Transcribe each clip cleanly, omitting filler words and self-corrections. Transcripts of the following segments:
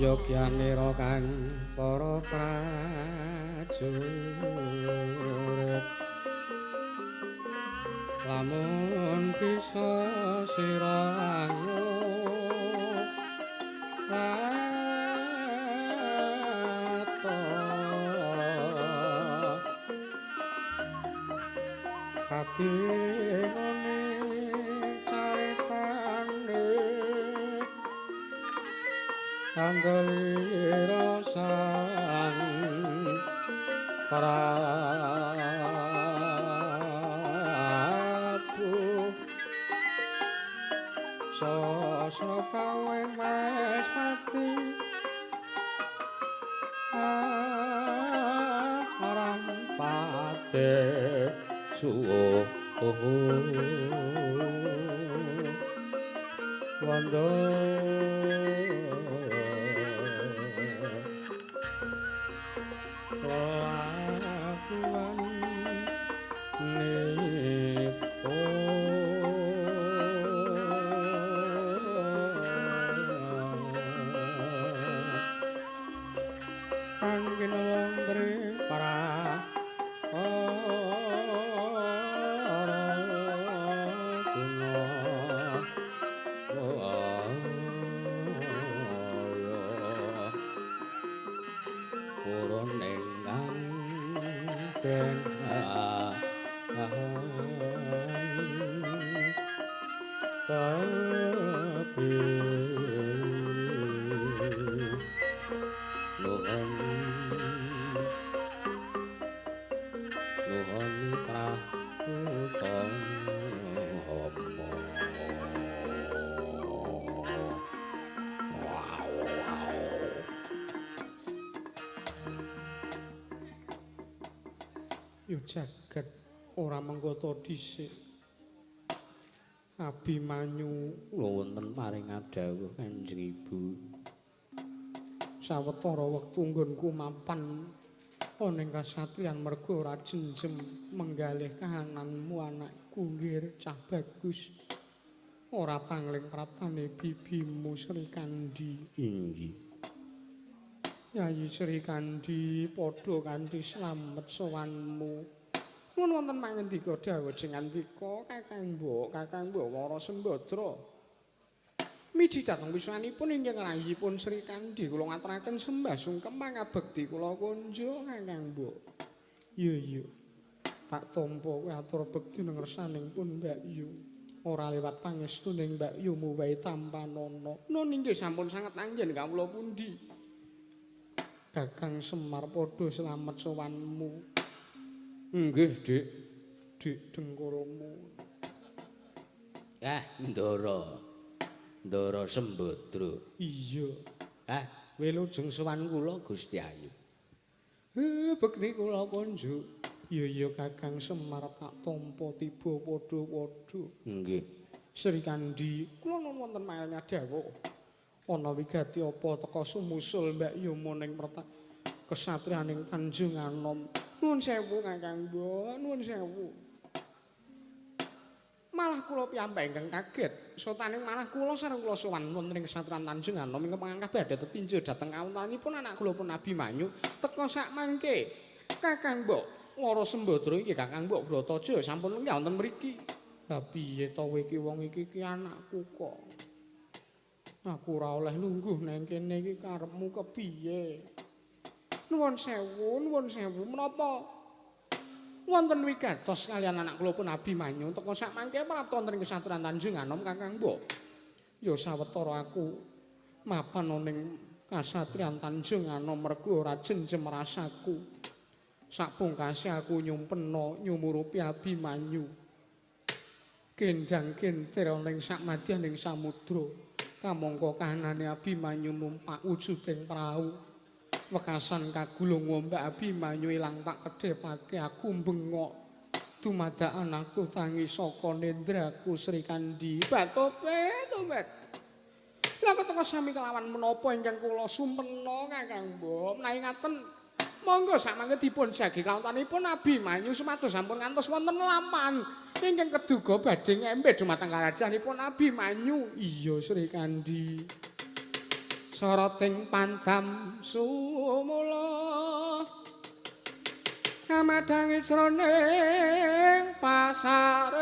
Yogyanira kang para prajurit lamun bisa sira ati caritane kandeli sang Prabu sasra kawin wis mati arang pate suwo wanda kelakuan nipun kang kinawangtri para Jagat ora mengkoto dhisik. Abimanyu kula wonten paring dawuh Kanjeng Ibu. Sawetara wektu nggonku mapan ana ing kasatriyan merga ora jenjem menggalih kahananmu anakku nggir cah bagus. Ora pangling praptane bibimu Sri Kandi. Inggih. Yayi Sri Kandi padha kanthi slamet sowanmu. Mun wonten mangendika dawuh sing ngandika Kakang Mbok, Kakang Mbok Wara Sembadra. Miji dhateng wiswanipun ingkang rayipun Sri Kandi kula ngaturaken sembah sungkem pangabekti kula kunjuk Kakang Mbok. Iya iya. Tak tampa kowe atur bekti nang ngersaning pun Mbak Yu. Ora lewat pangestuning Mbak Yu muwahi tampanana. Nun inggih sampun sanget anggen kawula pundi. Kakang Semar padha slamet sowanmu. Nggih, Dik. Dik dengkaramu. Ah, Ndara. Ndara Sembadra. Iya. Ah, wilujeng sowan kula Gusti Ayu. Bekti kula kunjuk. Iya iya Kakang Semar tak tampa tiba padha-padha. Nggih. Sri Kandi, kula nuwun wonten maring dawuh. Ana wigati apa teka sumusul Mbak Yuma ning kesatriyaning Tanjung Anom. Nuwun sewu Kakang Mbok, nuwun sewu. Malah kula piyambak ingkang kaget. Sotaning malah kula sareng kula sowan wonten ing Kesatran Tanjung Anom ingkang pangangkah badhe tetinju dhateng kawontenanipun anak kula pun Abimanyu teka sak mangke. Kakang Mbok Wara Sembadra iki Kakang Mbok Brataja sampun lenggah wonten mriki. Lah piye to kowe iki wong iki ki anakku kok. Aku ora oleh lungguh nang kene iki karepmu kepiye? Nuwun sewu, nuwun sewu menapa? Wonten wigatos kaliyan anak kula pun Abimanyu teka sak mangke prapta wonten ing Kesatran Tanjung Anom Kakang Mbok. Ya sawetara aku mapan ning Kasatriyan Tanjung Anom mergo ora jenjem rasaku. Sapungkase aku nyumpena nyumurupi Abimanyu. Kendang kentir ning sak madyaning samudra. Kamangka kahanane Abimanyu numpak wujuding prau. Wekasan kagulung ombak Abimanyu ilang tak kedhepake aku bengok. Dumadakan aku tangi saka nendraku Sri Kandi. Batopet, topet. Lah keteka sami kelawan menapa ingkang kula sumpena Kakang Mbok. Menawi ngaten monggo samangke dipun jagi kawontenanipun Abimanyu sumados sampun ngantos wonten laman ingkang keduga badhe ngembe dumateng karajanipun Abimanyu. Iya Sri Kandi. Soroting pantam sumula kamadhangi jroning pasarean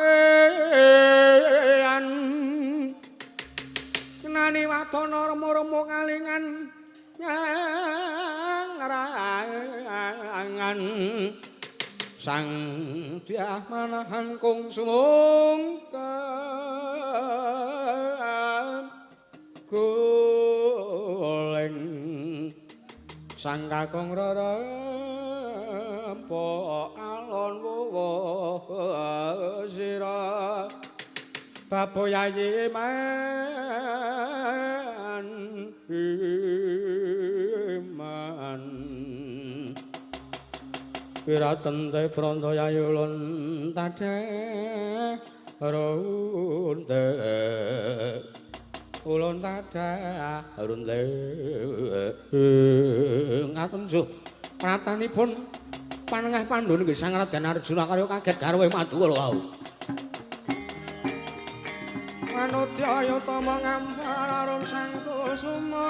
kenani wadana remo-remo kalingan ngrangan sang dyah manahan kung sumungkan goleng sang kakung rerempa alon wuwuh sira bapa yayi man iman piratente pronto yayi ulun tadhah runte ulun tadah runte ngaten juh pratanipun panengah Pandhu nggih Sang Raden Arjuna karya kaget garwe Madura wau. Manudya tama ngampar arum sang kusuma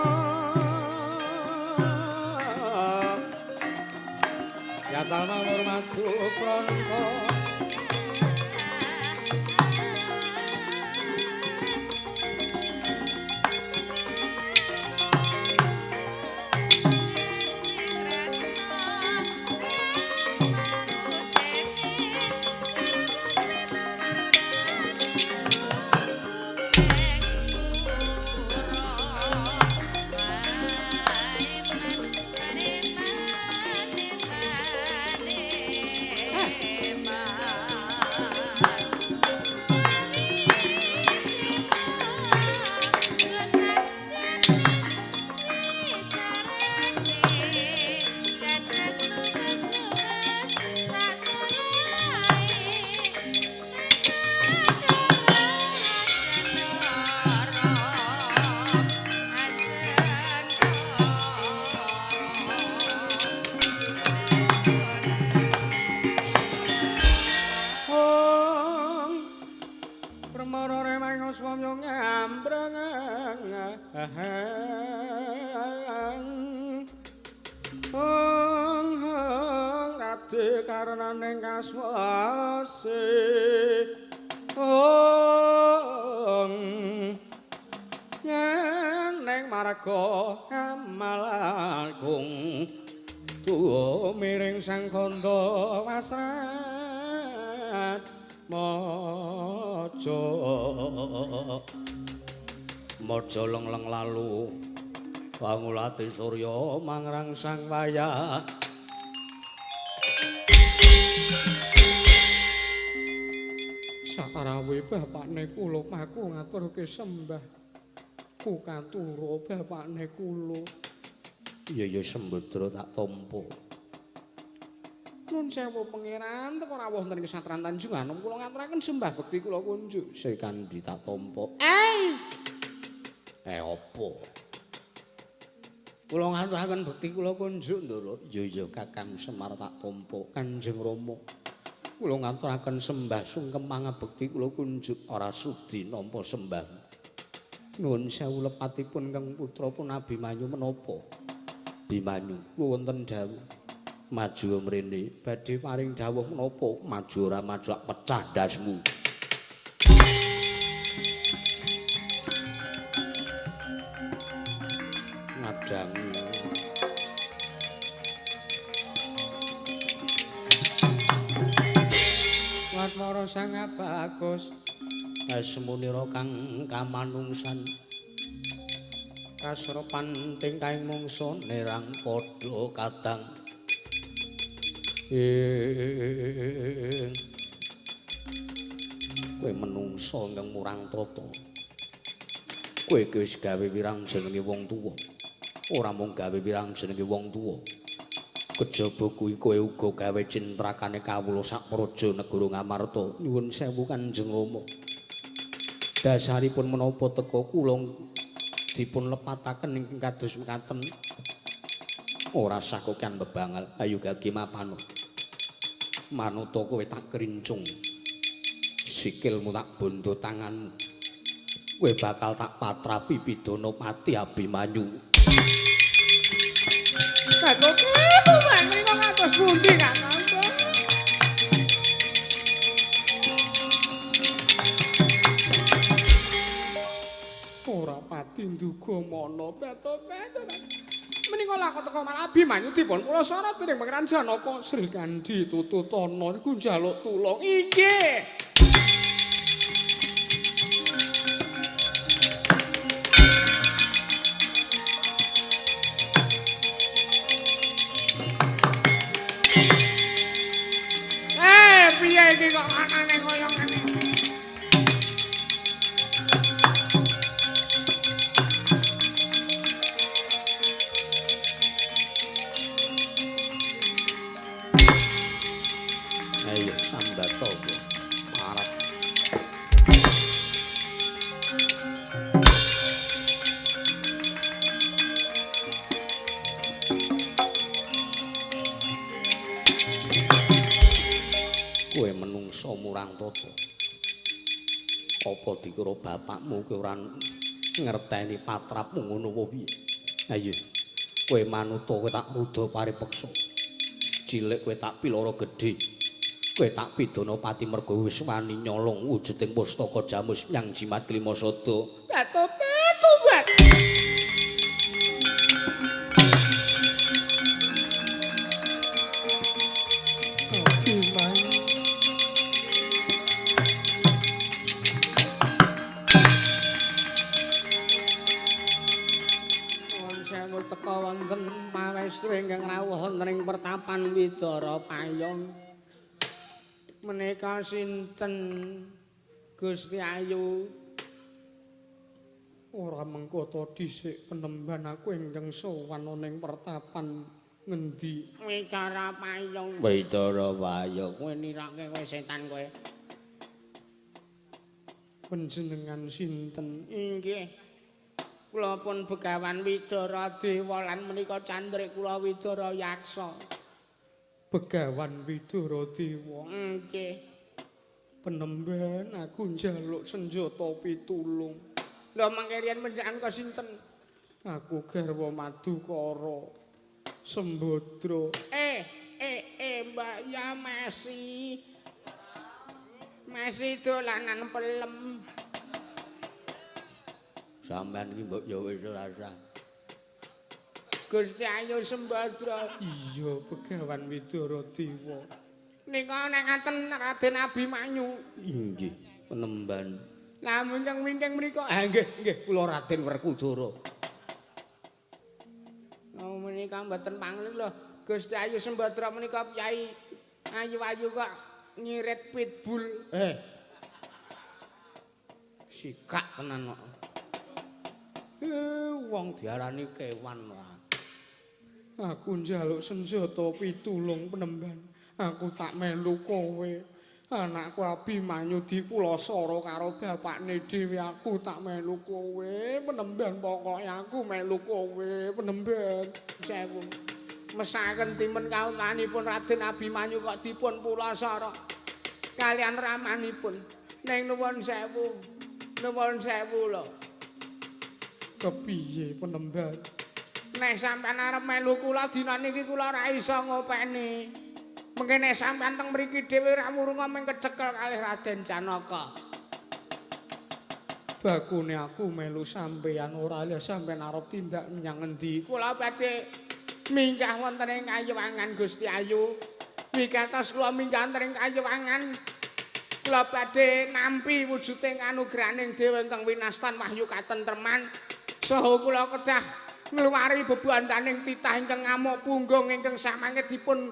yatal mawur madu pranka. Sang kandha wasrat maja maja lengleng lalu pangulati surya mangrangsang wayah. Sakarawe bapakne kula paku ngaturke sembah ku katura bapakne kula. Iya ya Sembadra tak tampa. Nun sewu pangeran teka rawuh wonten ing Kesatran Tanjung Anom kula ngaturaken sembah bekti kula kunjuk. Sri Kandi tak tampa. Apa? Kula ngaturaken bekti kula kunjuk, Ndara. Iya iya Kakang Semar tak tampa. Kanjeng Rama. Kula ngaturaken sembah sungkem pangabekti kula kunjuk ora sudi nampa sembah. Nuwun sewu lepatipun Kang putra pun Abimanyu menapa? Abimanyu wonten dawuh. Maju mrene badhe paring dawuh menapa? Maju ora maju pecah ndasmu. Ngadangi Watmara sang bagus asmunira kang kamanungsan kasrepan tingkahing mungsa nerang padha kadang ing kowe menungsa ingkang murang tata kowe iki wis gawe wirang jenenge wong tuwa ora mung gawe wirang jenenge wong tuwa kejaba kuwi kowe uga gawe cintrakane kawula sak praja negara Ngamarta. Nyuwun sewu Kanjeng Rama. Dasaripun menapa teka kula dipun lepataken ingkang kados mekaten. Ora sah kokean bebangal. Ayo gage mapano. Manuta kowe tak krincung. Sikilmu tak bondo tanganmu. Kowe bakal tak patrapi pidana pati Abimanyu. Menika kados pundi Kakang? Ora pati nduga mana beto-beto. Menika lakon teka marang Abimanyu dipun pulasara dening Pangeran Janaka Sri Kandi tututana niku njaluk tulung. Inggih. Piye iki kok anane kaya ngene? Ayo sambato marep. Kowe menungsa murang tata. Apa dikira bapakmu kowe ora ngerteni patrapmu ngono apa piye? Ayo, kowe manuta kowe tak ruda paripeksa. Cilik kowe tak piloro gedhe. Kowe tak pidana pati mergo wis wani nyolong wujuding pustaka Jamus yang Jimat Klima Sada. Beto-beto, Mbak. Wonten pawestri ingkang rawuh wonten ing pertapan Widara Payon. Menika sinten Gusti Ayu? Ora mengko ta dhisik penemban aku ingkang sowan ana ing pertapan ngendi? Widara Payon. Widara Payon. Kowe nirake kowe setan kowe. Panjenengan sinten? Inggih. Kula pun Begawan Widara Dewa lan menika candrik kula Widara Yaksa. Begawan Widara Dewa. Nggih. Penemban aku njaluk senjata pitulung. Lho mangke riyen panjenengan kok sinten? Aku garwa Madukara Sembadra. Mbak ya Messi. Messi dolanan pelem. Sampeyan iki mbok ya wis ora sah. Gusti Ayu Sembadra. Iya, Begawan Widara Dewa. Nika nek ngaten Raden Abimanyu. Inggih, penemban. Lah wingking-wingking menika. Ah nggih, nggih kula Raden Werkudara. Oh menika mboten pangling lho. Gusti Ayu Sembadra menika piyai ayu-ayu kok ngirit pitbull. Sikak tenan kok. Wong diarani kewan wae. Aku njaluk senjata pitulung penemban. Aku tak melu kowe. Anakku Abimanyu dipulasara karo bapakne dhewe, aku tak melu kowe. Penemban pokoke aku melu kowe, penemban. Sewu. Mesaken timen kauntanipun Raden Abimanyu kok dipun pulasara. Kalian ramanipun. Ning nuwun sewu. Nuwun sewu lho. Kepiye penembal? Nek sampean arep melu kula dina niki kula ora iso ngopeni. Mengke nek sampean teng mriki dhewe ora wurung mung kecekel kalih Raden Janaka. Bakune aku melu sampeyan ora lha sampeyan arep tindak menyang endi? Kula badhe minggah wonten ing Kayiwangan Gusti Ayu. Wikatos kula minggah wonten ing Kayiwangan. Kula badhe nampi wujuding anugrahaning dewa ingkang winastan wahyu katentreman. Saha kula kedah ngluwari bebandaning titah ingkang ngamuk punggung ingkang samangke dipun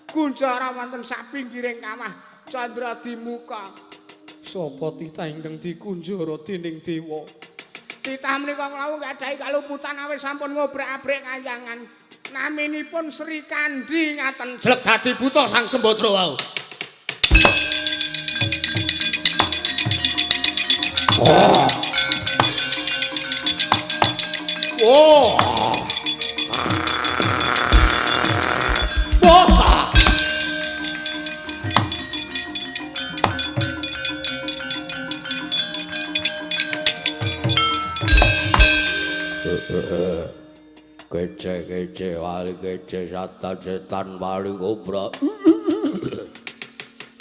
kunjara wonten sapinggiring kawah Candra Dimuka. Sapa titah ingkang dikunjara dening dewa? Titah menika kula nggadahi kaluputan awit sampun ngobrak-abrik kayangan. Naminipun Sri Kandi ngaten. Jleg dadi buta Sang Sembadra wau. Oh. Oh. Oh. Kece-kece wali kece satan setan wali kobra.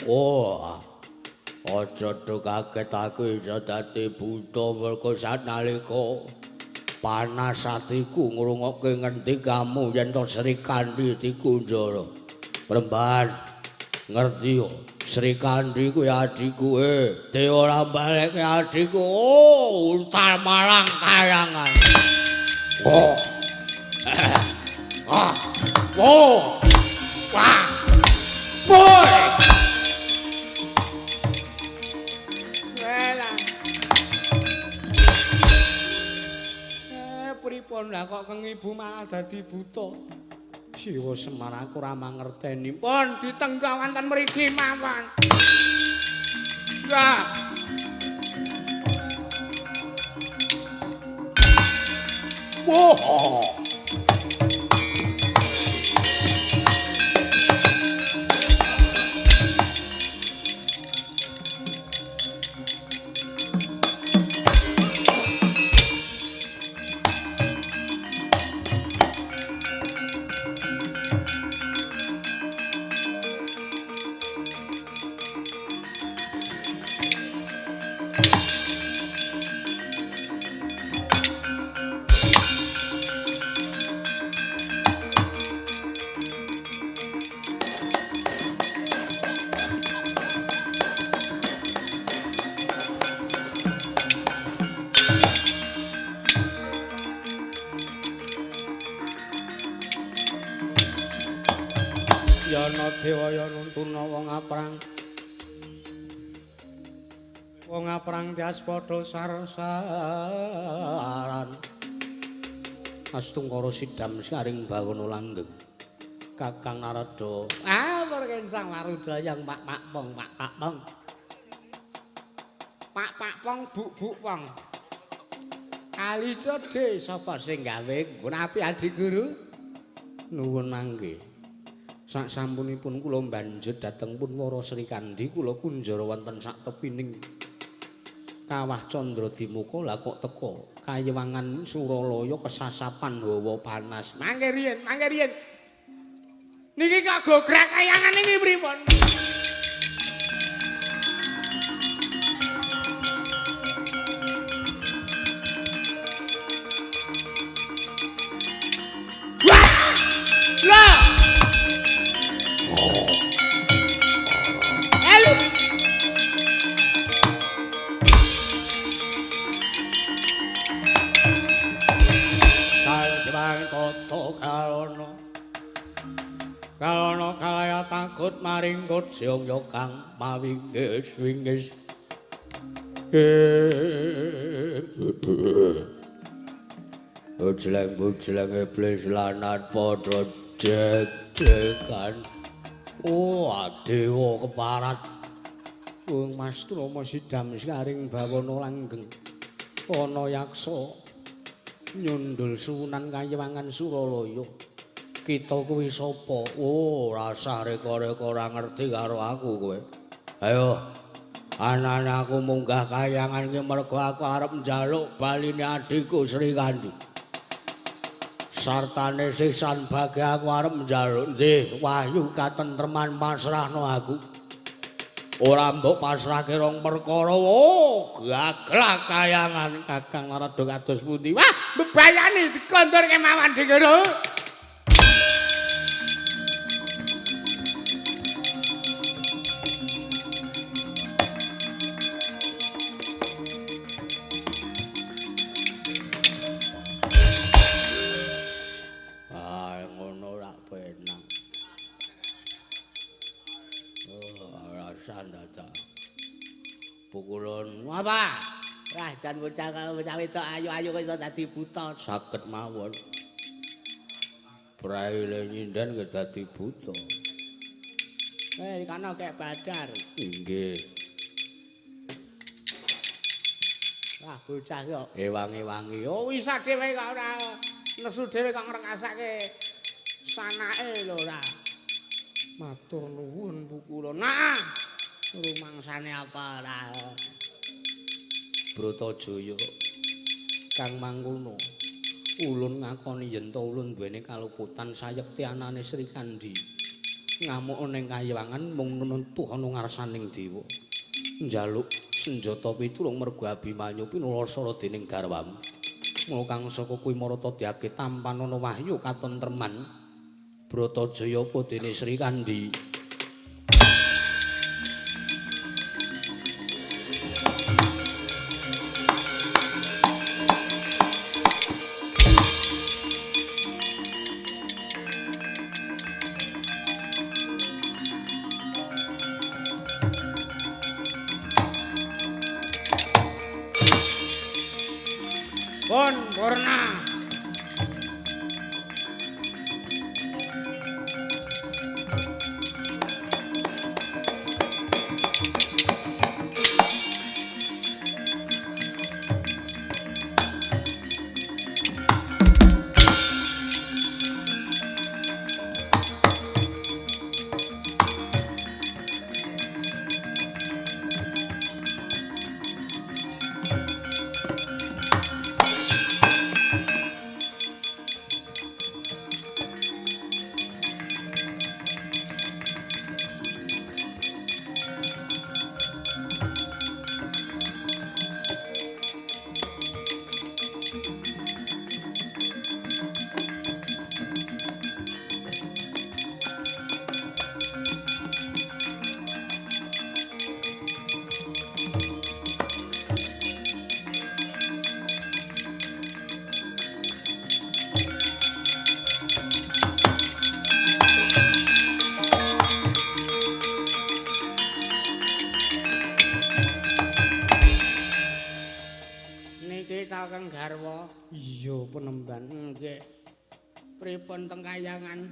Oh. Aja do kaget aku iso dadi buta mergo sanalika panas atiku ngrungokke ngendikamu yen to Sri Kandi dikunjara. Premban ngerti yo Sri Kandi kuwi adhiku dewa ora balekke adhiku. Oh, untal malang kayangan. Oh. Ah. Oh. Wah. Boy. Pripun lah kok keng ibu malah dadi buta. Siwa Semar aku ora mangerteni. Pun ditenggah wonten mriki mawon. Ya. Wah. Yana Dewaya nuntuna wong aprang. Wong aprang tias padha sarsaran. Astungkara sidam saring bawana langgeng. Kakang Narada. Ah, perkensang warudayang pak pak pong pak pak pong. Pak pak pong buk buk pong. Kali cedhe sapa sing gawe nggon api Adi Guru? Nuwun mangke. Sak sampunipun kula mbanjut dhateng Punwara Sri Kandi kula kunjara wonten sak tepining kawah Candra Dimuka lah kok teka kayewangan Suralaya kesasapan hawa panas. Mangke riyen, mangke riyen. Niki kok gograk kayangan niki pripun? Wah! Lah! Kalono kalaya takut maring kudyong yo kang mawinggis winggis. Ujleng-ujleng iblis lanat padha jek-jekan. Oh, dewa keparat. Wong Mas Trama sidam saring bawana langgeng. Ana yaksa nyundul suwunan kayewangan Suralaya. Kita kuwi sapa? Oh, rasah reka-reka ora ngerti karo aku kowe. Ayo. Anak-anakku munggah kayangan iki mergo aku arep njaluk baline adhiku Sri Kandi. Sartane sisan bagi aku arep njaluk ndih wahyu katentreman pasrahno aku. Ora mbok pasrahke rong perkara. Oh, gaglak kayangan Kakang Narada kados pundi? Wah, mbebayani dikondor kemawon dikene. Ah, ngono rak penak. Alasan dadak. Pukulun apa? Wah, jan bocah bocah wedok ayu-ayu kok iso dadi buta. Saged mawon. Praile nyinden nggih dadi buta. Eh, kana kek badar. Nggih. Wah, bocah kok ewangi-wangi. Oh, isa dhewe kok ora nesu dhewe kok ngrekasake sanake lho ora. Matur nuwun pukulun. Nah, rumangsane apa ora? Bratajaya kang mangkono ulun ngakoni yen to ulun duweni kaluputan sayekti anane Sri Kandi ngamuk ning kayangan mung nuntuh ana ngarsaning dewa njaluk senjata pitulung mergo Abimanyu pinulasara dening garwamu. Mula kang saka kuwi marata diake tampanana wahyu katentreman. Bratajaya apa dene Sri Kandi? Pun purna. Kang garwa. Iya penemban. Nggih. Pripun teng kayangan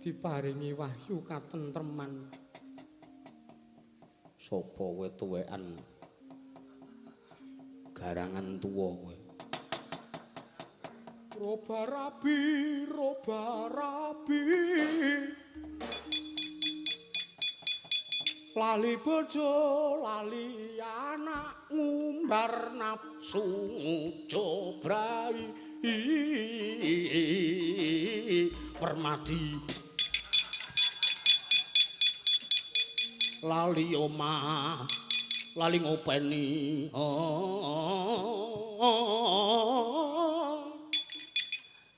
diparingi wahyu katentreman. Sapa kowe tuwekan? Garangan tuwa kowe. Roba rabi, roba rabi. Lali bojo, lali anak, ngumbar nafsu ngucobrai permadi. Lali omah, lali ngopeni.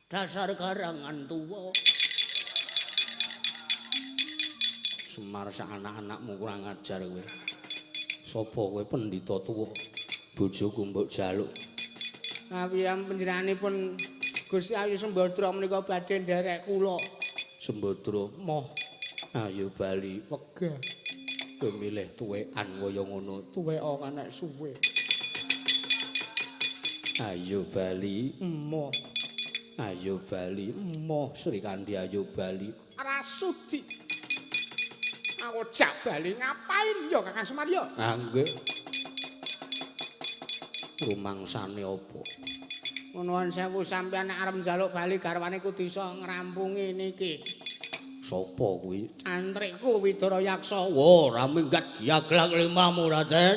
Dasar garangan tuwa. Semar sak anak-anakmu kurang ajar kowe. Sapa kowe pendhita tuwa? Bojoku mbok jaluk. Awiyam panjenenganipun Gusti Ayu Sembadra menika badhe nderek kula. Sembadra moh ayo bali wegah. Kowe milih tuwekan kaya ngono. Tuweka kanek suwe. Ayo bali emoh. Ayo bali emoh Sri Kandi ayo bali. Ora sudi. Aku jak bali ngapain ya Kakang Semar ya? Ah nggih. Rumangsane apa? Nuwun sewu sampeyan nek arep njaluk bali garwane kudu iso ngrampungi niki. Sapa kuwi? Cantrikku Widara Yaksa. Ora minggat diaglak limamu, Raden.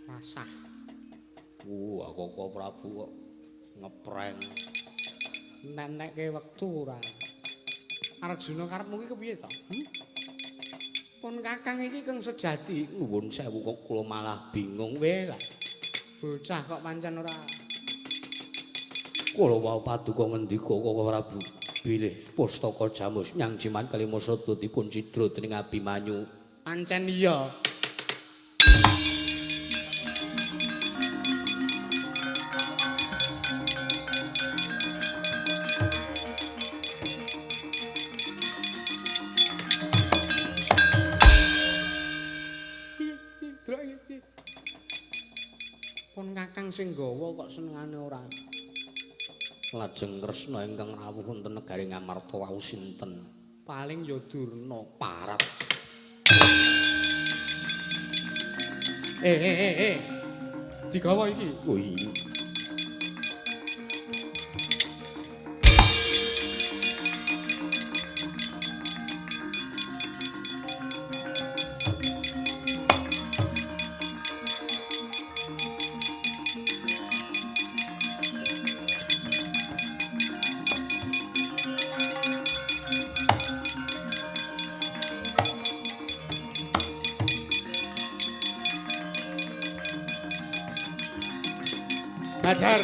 Rasah. Wah, Koko Prabu kok ngepreng. Nenekke wektu ora. Arjuna karepmu iki kepiye to? Pun Kakang iki keng sejati. Nuwun sewu kok kula malah bingung we lah. Bocah kok pancen ora. Kula wau paduka ngendika Koko Prabu bilih pustaka Jamus nyang jimat kalima sada dipun cidra dening Abimanyu. Pancen iya. Kakang sing gawa kok senengane ora. Lajeng Kresna ingkang rawuh wonten negari Ngamarta wau sinten? Paling ya Durna parat. Digawa iki. Oh iya. Badar.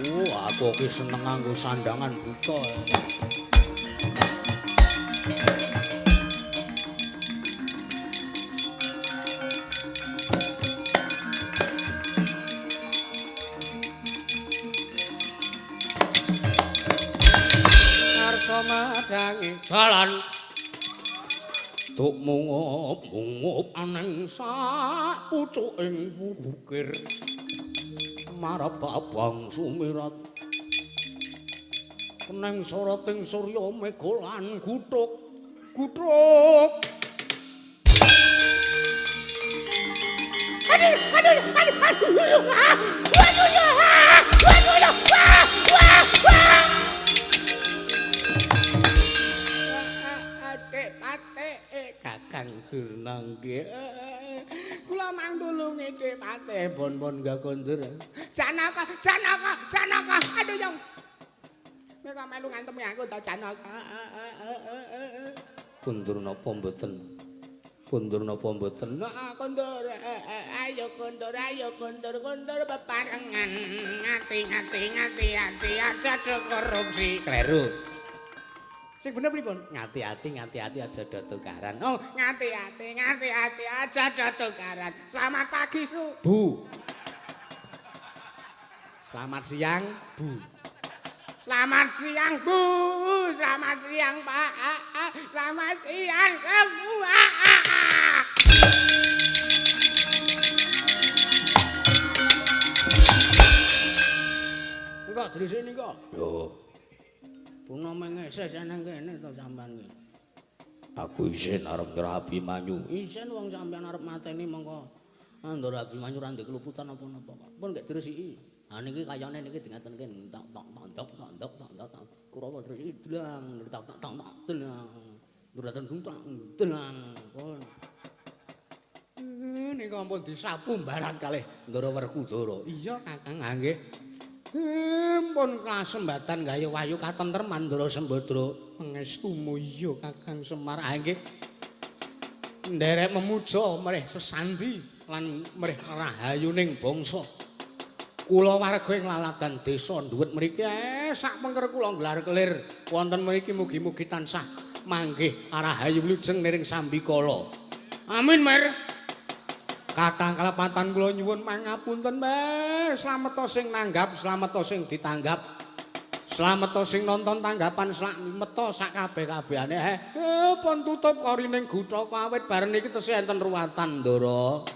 Oh, aku iki seneng nganggo sandangan buta. Karsa madangi dalan. Tuk mungup-mungup aneng sak pucuking wukir. Marep abang sumirat neng soroting surya mega lan guthuk guthuk. Aduh aduh aduh aduh aduh aduh aduh. Adik pate Kakang Durna nggih. Kula mangtulungi Dik Pate bon-bon gak kondur. Janaka, Janaka, Janaka. Aduh yo. Kowe kok melu ngantemi aku to Janaka. Kondur napa mboten? Kondur napa mboten? Heeh, kondur. Ayo kondur, ayo kondur, kondur bebarengan. Ngati ngati ngati ati aja do korupsi. Kleru. Sing bener pripun? Ngati-ati ngati-ati aja do tukaran. Oh, ngati-ati ngati-ati aja do tukaran. Selamat pagi, Su. Bu. Selamat siang, Bu. Selamat siang, Bu. Selamat siang, Pak. Selamat siang semua. Kok drisik kok? Yo. Puno mengeseh nang kene to sampean iki. Aku isin arep ngira Abimanyu. Isin wong sampean arep mateni mongko. Andara Abimanyu ra ndek keluputan apa-apa kok. Pun gek dresiki. Ha niki kayane niki dingatenke tok tok tok tok tok tok tok. Kurawa dresiki dlang tok tok tok tok dlang. Nduraten tok dlang. Pun. Nika ampun disapu mbarat kalih Ndara Werkudara. Iya Kakang, ha nggih. Pun kasembatan gawe wayu katentreman Ndara Sembadra. Pangestumu iya Kakang Semar. Ha nggih. Nderek memuja mrih sesandi lan mrih rahayuning bangsa. Kula warga ing laladan desa Nduwet mriki sak pengker kula nggelar kelir wonten mriki mugi-mugi tansah manggih rahayu wilujeng niring sambikala. Amin, Mer. Kathah kalepatan kula nyuwun pangapunten, Mer. Slameta sing nanggap, slameta sing ditanggap. Slameta sing nonton tanggapan slameta sak kabeh-kabehane. Pun tutup korining gutha awit bareng niki tesih enten ruwatan, Ndara.